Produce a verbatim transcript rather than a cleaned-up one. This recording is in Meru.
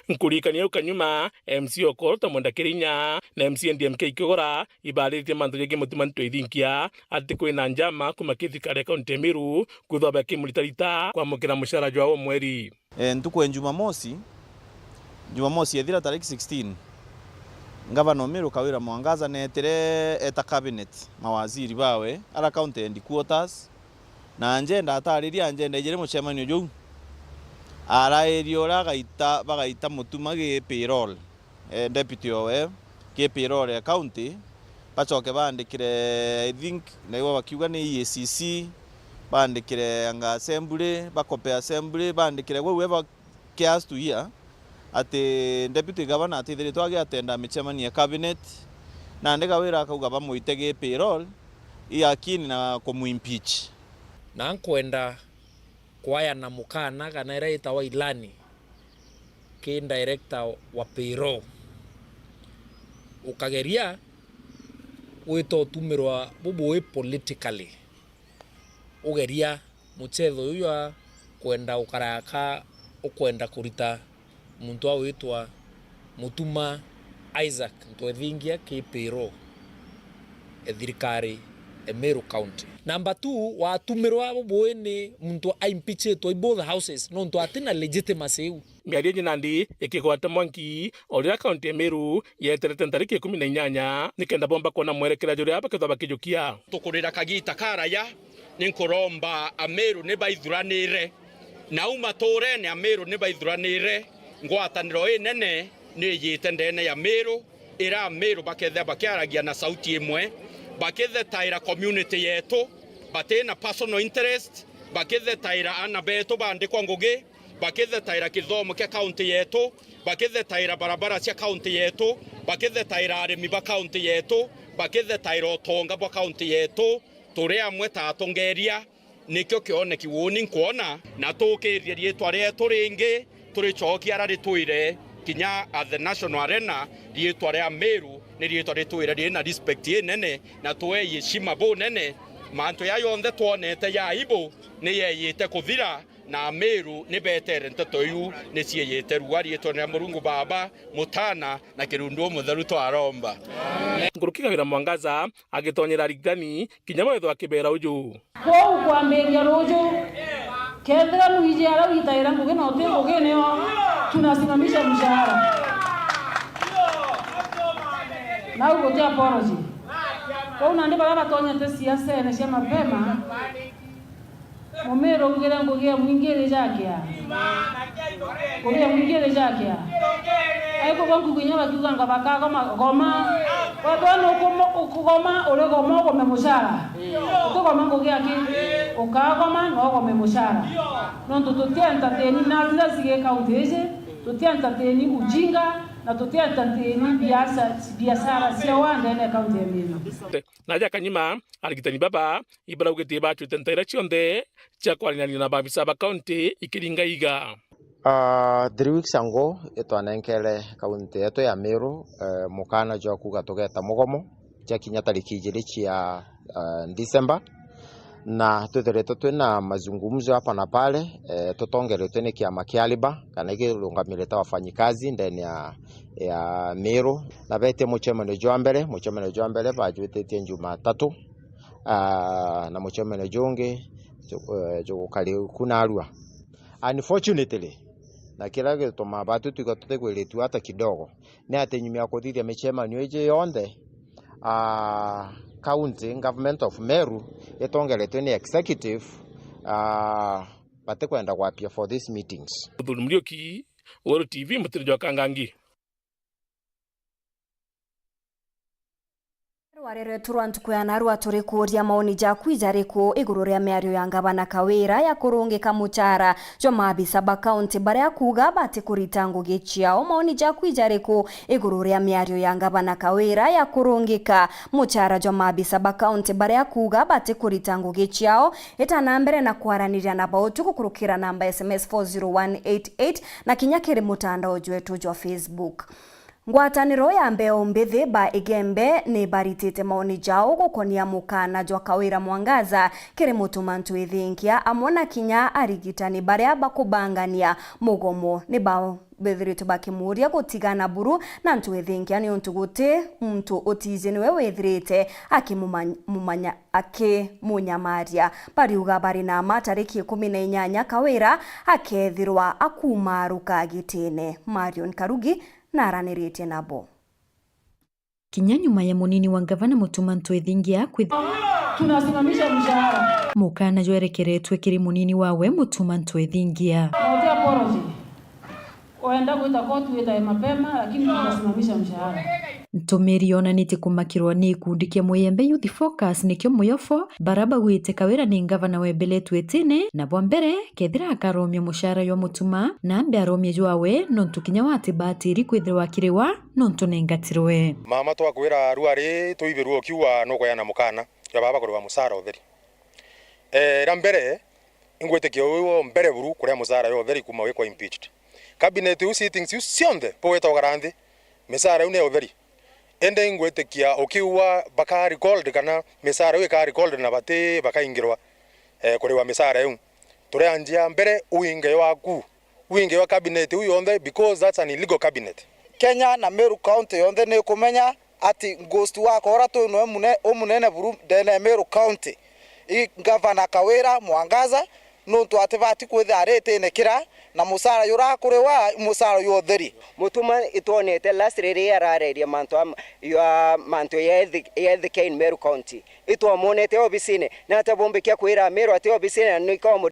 Nkuririkania au kanyuma, M C A Okot Mwenda Kirinya na M C A D M K Kigora ibaariritie mantu jegie Mutuma Ntwithinkia ati kwina njama kuuma ki thirikari ya kaunti ya Meru kwithwa bakimuritarita kwamukira mucara jwao o mweri. E, ntuku ya Jumamosi, Jumamosi ethira tariki sixteen, Ngavana o Meru Kawira Mwangaza neetire eta cabinet, mawaziri bawe, ara county headquarters, na njenda atariria, njenda ijiri mucemanio juu. Arairie uria agaita, bagaita Mutuma gi payroll, e, deputy owe, gi payroll ya county, bacoke baandikire, I think, naigua bakiuga ni E A C C, baandikire anga assembly, bakope assembly, baandikire whoever cares to hear, ati deputy governor atithiritwe agiatenda micemanio ya cabinet, nandi Kawira akauga bamuite gi payroll, i akini na kumuimpeach. Na nkwenda kwayana mukana kana iria itawa ilani ki director wa payroll, ukageria gwita utumirwa bubui politically, ugeria muchetho uyu jwa kwenda ukaraka ukwenda kurita muntu wa witwa Mutuma Isaac Ntwethingia ki payroll e thirikari e Meru County. Number two, watumirwa bubui ni muntu aimpeachitwe i both houses nontu atina legitimacy iu. Miario iji nandi ikigwata mwanki o riria kaunti ya Meru yeterete ntariki ikumi na inyanya nikenda bomba kwona mwerekera juria bakethwa bakijukia. Tukurira kagita karaya, ninkuromba Ameru ni baithuranire. Nau maturene Ameru ni baithuranire, ngwataniro inene ni ijite ndene ya Meru, ira Ameru bakethira bakiaragia na sauti imwe, bakithetaira community yetu, batina personal interest, bakithetaira ana betu bandikwa ngugi, bakithetaira kithomo kia kaunti yetu, bakithetaira barabara cia kaunti yetu, bakithetaira arimi ba kaunti yetu, bakithetaira utonga bwa kaunti yetu. Turi amwe ta atongeria, nikio kioneki uuni nkwona, na tukirie riitwa rietu ringi, turicokia ara ritwire kinya at the National Arena, riitwa ria Meru ni riitwa ritwire rina respect inene, na twei heshima bunene. Mantu ya yonthe twonete ya aibu ni yeyite kuthira, na Ameru ni betere nteto iu ni cieyite rua. Riitwa ria Murungu Baba, Mutana na Kirundu Umutheru twaromba. Nkuruki Kawira Mwangaza agitonyera arigitani kinya mawitho akibera uju. Kwou kwambiria ruju, kethira mwiji aria witaira ngugi na uti ngugi nio tunasimamisha mshahara. Nau guti apology. Kwou nandi baria batonyete siasene cia mapema, Mumiru ugire ngugi ya mwingi iri jakia. Ngugi ya mwingi iri jakia. Aikugwa ngugi inya bakiuga nga bakagoma, goma. Wethwa ni ukumo-, ukugoma, uri goma, ugome mucara. Utigoma ngugi aki. Ukagoma, na ugome mucara. Nontu tuti entertain na atira cigi kaunti iji, tuti entertain ujinga, na tuti entertain biasa-, biashara cia wa ndene kaunti ya Meru. Na aja kanyuma, arigitani baba ibaraugitie bacwite ntaira cionthe cia kwaranirania na baabisa ba kaunti ikiringa iga. Ah, three weeks ago, itwanenkere kaunti yetu ya Meru, eh, mukana jwa kuuga tugeta mugomo cia kinya tariki ijiri cia, ah, December, na twithiritwe twina mazungumzo hapa na pale, eh, tutongeretwe ni kiama kia Liba, kana kirungamirite wafanyikazi ndene ya, ya Meru, na betie mucemanio jwa mbere, mucemanio jwa mbere bajwititie Jumatatu, ah, na mucemanio jungi ju-, eh, jugukari ku narua. Unfortunately, na kiria gitumaa batu twiga tutigwiritue hata kidogo, ni ati nyuma ya kuthithia micemanio iji yonthe, ah, County Government of Meru itongeretwe ni executive, ah, batikwenda gwapia for these meetings. Muthuri Muriuki, Weru T V, mutiri jwa Kangangi. Rware rwetu rwa ntuku ya narua turikuuria maoni jaku ijariku iguru ria miario ya ngavana Kawira ya kurungika mucara jwa maabisa ba kaunti baria akuuga batikurita ngugi ciao? Maoni jaku ijariku iguru ria miario ya ngavana Kawira ya kurungika mucara jwa maabisa ba kaunti baria akuuga batikurita ngugi ciao? Ita na mbere na kwaraniria na bautu gukurukira namba S M S four zero one eight eight na kinya kiri mutandao jwetu jwa Facebook. Ngwataniro ya mbeu mbithi ba Igembe ni baritite maoni jao gukonia mukana jwa Kawira Mwangaza kiri Mutuma Ntwithinkia amwe na kinya arigitani baria bakubangania mugomo ni ba-, Bethiritwe bakimuuria gutigana buru na antu ethingia niuntu guti muntu utiji niwe withirite akimumanya-, mumanya-, akimunyamaria. Bariuga bari na ma tariki ikumi na inyanya Kawira akethirwa akumaruka gitine. Marion Karugi naraniritie nabo. Kinya nyuma ya munini wa ngavana Mutuma Ntwethingia kwith-, Tunasimamisha mshahara. Mukana jwerekeretwe kiri munini wawe Mutuma Ntwethingia. Na uti apology. Wenda gwita koti, wita ya mapema, lakini tunasimamisha mshahara. Ntumiri yonanitie kumakirwa ni gikundi kia Muyembe Youth Focus, nikio Muyobo, bara bagwite Kawira ni ngavana wembeletwe itine, na bwa mbere kethira akaromia mushahara jwa Mutuma, na ambe aromie jwawe, nontu kinya watibatiri kwithirwa akiriwa nontu nengatirwe. Mama, twakwira rua ri tuibirua ukiuga nukueana mukana jwa baba kuriwa mucara utheri. Eh, ra mbere, ingwitikia uyu o mbere buru kuria mucara yo utheri kuma wikwa impeached. Cabinet iu, sittings iu cionthe bugwita ugara nthi, micara iu ni ya utheri. Indi ingwitikia ukiuga baka recalled kana micara iu ika recalled na bati bakaingirwa, eh, kuriwa micara iu. Turianjia mbere uinge waku. Wingi wa cabinet iu yonthe, because that's an illegal cabinet. Kenya na Meru County yonthe ni ikumenya ati ghost wakwa uria twi nawe mune-, umunene buru ndene ya Meru County, i Gavana Kawira Mwangaza, nuntu atibati kwithira ari itine kira, na mucara juria akuriwa i mucara jwa utheri. Mutuma itwonete last riria arareria mantu am-, ya mantu ya ethic-, ya ethic in Meru County. Itwamwonete obisine, na atia bumbikia kwira Meru ati obisine na nikao